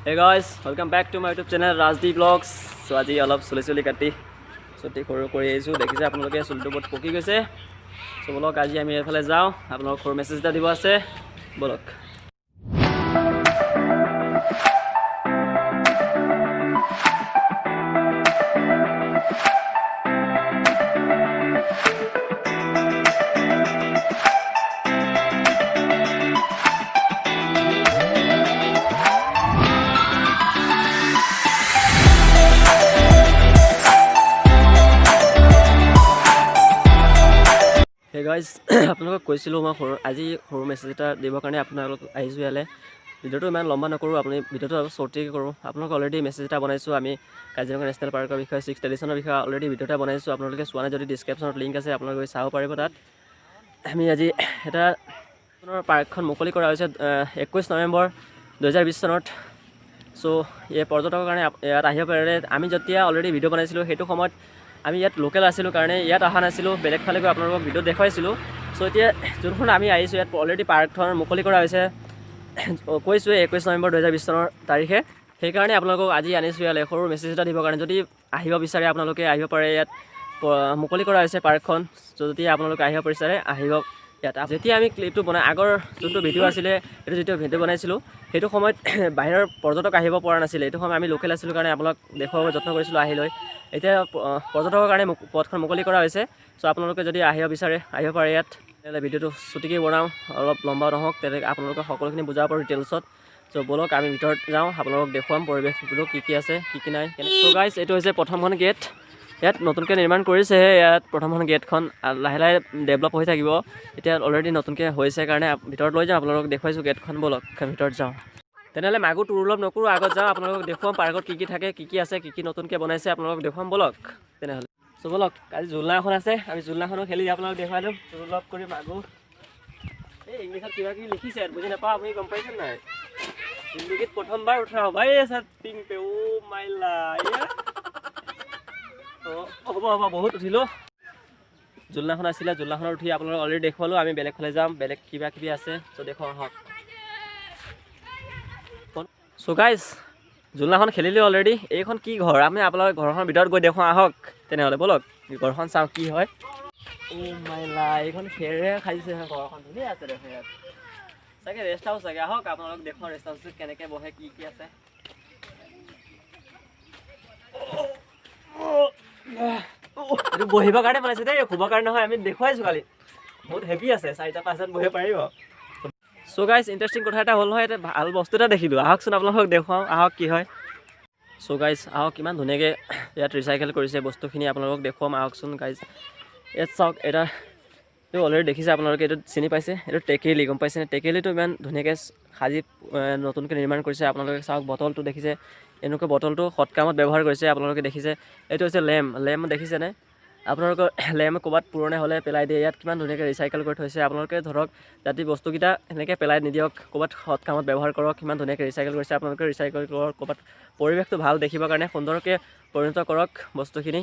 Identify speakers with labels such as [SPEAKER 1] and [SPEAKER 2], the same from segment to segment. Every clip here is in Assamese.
[SPEAKER 1] Hey guys, welcome back to my YouTube channel Rajdeep Vlogs. So আজি অলপ চুলি চুলি কাটি চুটি সৰু কৰি আহিছোঁ। দেখিছে আপোনালোকে, চুলিটো বহুত পকি গৈছে। চ' ব'লক, আজি আমি এইফালে যাওঁ, আপোনালোক সৰু মেছেজ এটা দিব আছে, ব'লক। হে গাইজ, আপোনালোকক কৈছিলোঁ মই সৰু আজি সৰু মেছেজ এটা দিবৰ কাৰণে আপোনালোক আহিছোঁ ইয়ালৈ। ভিডিঅ'টো ইমান লম্বা নকৰোঁ, আপুনি ভিডিঅ'টো অলপ চৰ্টিকৈ কৰোঁ। আপোনালোক অলৰেডি মেছেজ এটা বনাইছোঁ আমি কাজিৰঙা নেশ্যনেল পাৰ্কৰ বিষয়ে, ছিক্স এডিশ্যনৰ বিষয়ে অলৰেডি ভিডিঅ' এটা বনাইছোঁ। আপোনালোকে চোৱা নাই যদি ডিছক্ৰিপশ্যনত লিংক আছে, আপোনালোকে চাব পাৰিব তাত। আমি আজি এটা আপোনাৰ পাৰ্কখন মুকলি কৰা হৈছে 21 নৱেম্বৰ 2020 চনত। চ' এই পৰ্যটকৰ কাৰণে ইয়াত আহিব পাৰে। আমি যেতিয়া অলৰেডি ভিডিঅ' বনাইছিলোঁ, সেইটো সময়ত আমি ইয়াত লোকেল আছিলোঁ কাৰণে ইয়াত অহা নাছিলোঁ, বেলেগ ফালে গৈ আপোনালোকক ভিডিঅ' দেখুৱাইছিলোঁ। চ' এতিয়া যোনখন আমি আহিছোঁ, ইয়াত অলৰেডি পাৰ্কখন মুকলি কৰা হৈছে, কৈছোঁৱে, 21 নৱেম্বৰ 2020 চনৰ তাৰিখে। সেইকাৰণে আপোনালোকক আজি আনিছোঁ ইয়ালৈ সৰু মেছেজ এটা দিবৰ কাৰণে। যদি আহিব বিচাৰে, আপোনালোকে আহিব পাৰে। ইয়াত মুকলি কৰা হৈছে পাৰ্কখন। যদি আপোনালোকে আহিব বিচাৰে, আহিব ইয়াত। যেতিয়া আমি ক্লিপটো বনাই আগৰ যোনটো ভিডিঅ' আছিলে, সেইটো যিটো ভিডিঅ' বনাইছিলোঁ, সেইটো সময়ত বাহিৰৰ পৰ্যটক আহিব পৰা নাছিলে। এইটো সময়ত আমি লোকেল আছিলোঁ কাৰণে আপোনাক দেখুৱাব যত্ন কৰিছিলোঁ আহি লৈ। এতিয়া পৰ্যটকৰ কাৰণে পথখন মুকলি কৰা হৈছে। চ' আপোনালোকে যদি আহিব বিচাৰে, আহিব পাৰে ইয়াত। তেনেহ'লে ভিডিঅ'টো চুটিকৈ বনাওঁ, অলপ লম্বা নহওক, তেনেকৈ আপোনালোকক সকলোখিনি বুজাব পাৰোঁ ডিটেইলছত। চ' ব'লক, আমি ভিতৰত যাওঁ, আপোনালোকক দেখুৱাম পৰিৱেশটো কি কি আছে, কি কি নাই। চ' গাইজ, এইটো হৈছে প্ৰথমখন গেট। ইয়াত নতুনকৈ নিৰ্মাণ কৰিছেহে। ইয়াত প্ৰথমখন গেটখন লাহে লাহে ডেভেলপ হৈ থাকিব। এতিয়া অলৰেডি নতুনকৈ হৈছে কাৰণে ভিতৰত লৈ যাওঁ, আপোনালোকক দেখুৱাইছোঁ গেটখন। ব'লক, ভিতৰত যাওঁ তেনেহ'লে। মাগো টুৰ অলপ নকৰোঁ, আগত যাওঁ, আপোনালোকক দেখুৱাম পাৰ্কত কি কি থাকে, কি কি আছে, কি কি নতুনকৈ বনাইছে, আপোনালোকক দেখুৱাম। ব'লক তেনেহ'লে। চ' ব'লক, আজি জোলনা এখন আছে, আমি জোলনাখনো খেলি আপোনালোক দেখুৱাই দিম। টুৰ অলপ কৰি মাগো। এই ইংলিছত কিবা কিবি লিখিছে, বুজি নাপাওঁ। আপুনি গম পাইছে নাই? জিন্দগীত প্ৰথমবাৰ উঠা হ'ব। এই আছে টিং পে। অ' মাইলা। অঁ, হ'ব হ'ব, বহুত উঠিলোঁ। জোলনাখন আছিলে, জোলনাখনত উঠি আপোনালোকক অলৰেডি দেখুৱালোঁ। আমি বেলেগ ফালে যাম, বেলেগ কিবা কিবি আছে, চ' দেখুৱাওঁ আহক। চ' গাইজ, জোলনাখন খেলিলোঁ অলৰেডি। এইখন কি ঘৰ? আমি আপোনালোকৰ ঘৰখনৰ ভিতৰত গৈ দেখুৱাওঁ আহক তেনেহ'লে। ব'লক, ঘৰখন চাওঁ কি হয়। অ' মাইলা, এইখন খেৰেৰে সাজিছে ঘৰখন। ধুনীয়া আছে দেখোন। ইয়াত চাগে ৰেষ্ট হাউচ চাগে। আহক, আপোনালোক দেখুৱাওঁ ৰেষ্ট হাউচটো কেনেকৈ বহে, কি কি আছে। এইটো বহিবৰ কাৰণে বনাইছে দেই, শুবৰ কাৰণে নহয়। আমি দেখুৱাইছোঁ কালি। বহুত হেভি আছে, চাৰিটা পাঁচজন বহিব পাৰিব। চ' গাইজ, ইণ্টাৰেষ্টিং কথা এটা হ'ল নহয়, এটা ভাল বস্তু এটা দেখিলোঁ। আহকচোন, আপোনালোকক দেখুৱাওঁ আহক কি হয়। চ' গাইজ, আহক, কিমান ধুনীয়াকৈ ইয়াত ৰিচাইকেল কৰিছে বস্তুখিনি, আপোনালোকক দেখুৱাম আহকচোন। গাইজ, ইয়াত চাওক, এটা এইটো অলৰেডি দেখিছে আপোনালোকে, এইটো চিনি পাইছে, এইটো টেকেলি, গম পাইছেনে? টেকেলিটো ইমান ধুনীয়াকৈ সাজি নতুনকৈ নিৰ্মাণ কৰিছে। আপোনালোকে চাওক, বটলটো দেখিছে, এনেকুৱা বটলটো সৎ কামত ব্যৱহাৰ কৰিছে, আপোনালোকে দেখিছে। এইটো হৈছে লেম্প। লেম্প দেখিছেনে আপোনালোকৰ? লেম্প ক'ৰবাত পুৰণা হ'লে পেলাই দিয়ে, ইয়াত কিমান ধুনীয়াকৈ ৰিচাইকেল কৰি থৈছে। আপোনালোকে ধৰক জাতি বস্তুকেইটা সেনেকৈ পেলাই নিদিয়ক, ক'ৰবাত সৎ কামত ব্যৱহাৰ কৰক। কিমান ধুনীয়াকৈ ৰিচাইকেল কৰিছে। আপোনালোকে ৰিচাইকেল কৰক, ক'ৰবাত পৰিৱেশটো ভাল দেখিবৰ কাৰণে সুন্দৰকৈ পৰিণত কৰক বস্তুখিনি।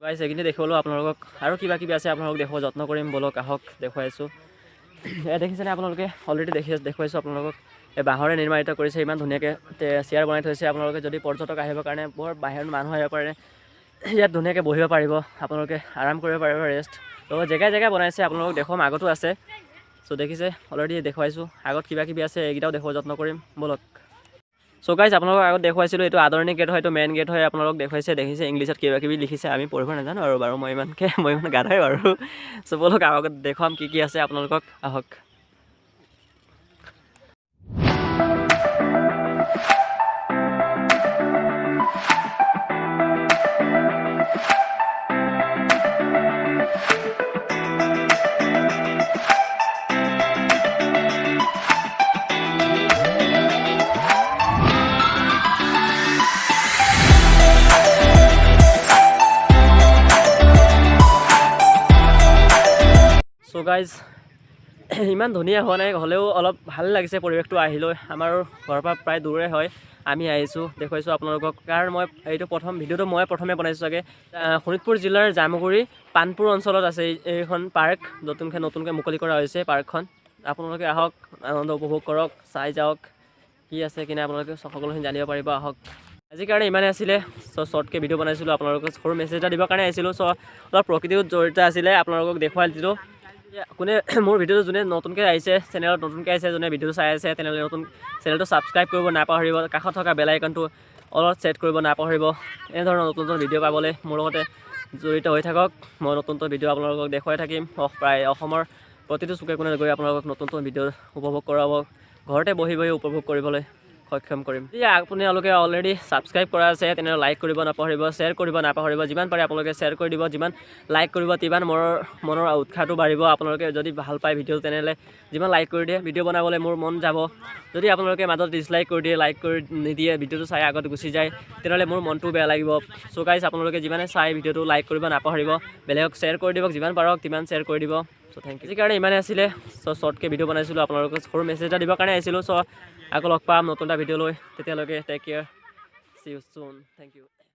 [SPEAKER 1] গাইজ, এইখিনি দেখুৱালোঁ আপোনালোকক। আৰু কিবা কিবি আছে, আপোনালোকক দেখুৱাব যত্ন কৰিম। ব'লক, আহক, দেখুৱাই আছোঁ। এয়া দেখিছেনে আপোনালোকে? অলৰেডি দেখি দেখুৱাইছোঁ আপোনালোকক। এই বাঁহৰে নিৰ্মাণিত কৰিছে, ইমান ধুনীয়াকৈ চেয়াৰ বনাই থৈছে। আপোনালোকে যদি পৰ্যটক আহিবৰ কাৰণে, বৰ বাহিৰৰ মানুহ আহিব পাৰে, ইয়াত ধুনীয়াকৈ বহিব পাৰিব, আপোনালোকে আৰাম কৰিব পাৰিব, ৰেষ্ট। ত' জেগাই জেগাই বনাইছে, আপোনালোকক দেখুৱাম, আগতো আছে। চ' দেখিছে, অলৰেডি দেখুৱাইছোঁ। আগত কিবা কিবি আছে, এইকেইটাও দেখুৱাব যত্ন কৰিম। ব'লক। চ' গাইজ, আপোনালোকক আগত দেখুৱাইছিলোঁ, এইটো আদৰণি গেট হয়, এইটো মেইন গেট হয়। আপোনালোকক দেখুৱাইছে, দেখিছে, ইংলিছত কিবা কিবি লিখিছে। আমি পঢ়িব নাজানো আৰু বাৰু, মই ইমান গাধই বাৰু। চ' ব'লক, আগত দেখুৱাম কি কি আছে আপোনালোকক, আহক। চ' গাইজ, ইমান ধুনীয়া হোৱা নাই, হ'লেও অলপ ভাল লাগিছে পৰিৱেশটো আহি লৈ। আমাৰ ঘৰৰ পৰা প্ৰায় দূৰে হয়, আমি আহিছোঁ, দেখুৱাইছোঁ আপোনালোকক। কাৰণ মই এইটো প্ৰথম ভিডিঅ'টো মই প্ৰথমে বনাইছোঁ চাগে। শোণিতপুৰ জিলাৰ জামুগুৰি পাণপুৰ অঞ্চলত আছে এইখন পাৰ্ক। নতুনকৈ নতুনকৈ মুকলি কৰা হৈছে পাৰ্কখন। আপোনালোকে আহক, আনন্দ উপভোগ কৰক, চাই যাওক কি আছে কি নাই, আপোনালোকে সকলোখিনি জানিব পাৰিব। আহক, আজিৰ কাৰণে ইমানেই আছিলে। চ' শ্বৰ্টকৈ ভিডিঅ' বনাইছিলোঁ, আপোনালোকক সৰু মেছেজ এটা দিবৰ কাৰণে আহিছিলোঁ। চ' অলপ প্ৰকৃতিও জড়িত আছিলে, আপোনালোকক দেখুৱাই দিলোঁ। এতিয়া কোনে মোৰ ভিডিঅ'টো যোনে নতুনকৈ আহিছে, চেনেলত নতুনকৈ আহিছে, যোনে ভিডিঅ'টো চাই আছে, তেনেহ'লে নতুন চেনেলটো ছাবস্ক্ৰাইব কৰিব নাপাহৰিব। কাষত থকা বেল আইকনটো অলপ ছেট কৰিব নাপাহৰিব। এনেধৰণৰ নতুন নতুন ভিডিঅ' পাবলৈ মোৰ লগতে জড়িত হৈ থাকক। মই নতুন নতুন ভিডিঅ' আপোনালোকক দেখুৱাই থাকিম। প্ৰায় অসমৰ প্ৰতিটো চুকে কোণে গৈ আপোনালোকক নতুন নতুন ভিডিঅ' উপভোগ কৰাব, ঘৰতে বহি বহি উপভোগ কৰিবলৈ সক্ষম কৰিম। যদি আপোনালোকে অলৰেডি ছাবস্ক্ৰাইব কৰা আছে, তেনেহ'লে লাইক কৰিব নাপাহৰিব, শ্বেয়াৰ কৰিব নাপাহৰিব। যিমান পাৰে আপোনালোকে শ্বেয়াৰ কৰি দিব। যিমান লাইক কৰিব, তিমান মোৰ মনৰ উৎসাহটো বাঢ়িব। আপোনালোকে যদি ভাল পায় ভিডিঅ'টো, তেনেহ'লে যিমান লাইক কৰি দিয়ে, ভিডিঅ' বনাবলৈ মোৰ মন যাব। যদি আপোনালোকে মাজত ডিছলাইক কৰি দিয়ে, লাইক কৰি নিদিয়ে, ভিডিঅ'টো চাই আগত গুচি যায়, তেনেহ'লে মোৰ মনটো বেয়া লাগিব। চ' গাইজ, আপোনালোকে যিমানে চাই ভিডিঅ'টো লাইক কৰিব নাপাহৰিব, বেলেগক শ্বেয়াৰ কৰি দিব, যিমান পাৰক তিমান শ্বেয়াৰ কৰি দিব। চ' thank U. আজিৰ কাৰণে ইমানেই আছিলে। চ' শ্বৰ্টকৈ ভিডিঅ' বনাইছিলোঁ, আপোনালোকক সৰু মেছেজ এটা দিবৰ কাৰণে আহিছিলোঁ। চ' আকৌ লগ পাম নতুন এটা ভিডিঅ' লৈ। তেতিয়ালৈকে take care, see you soon, thank you.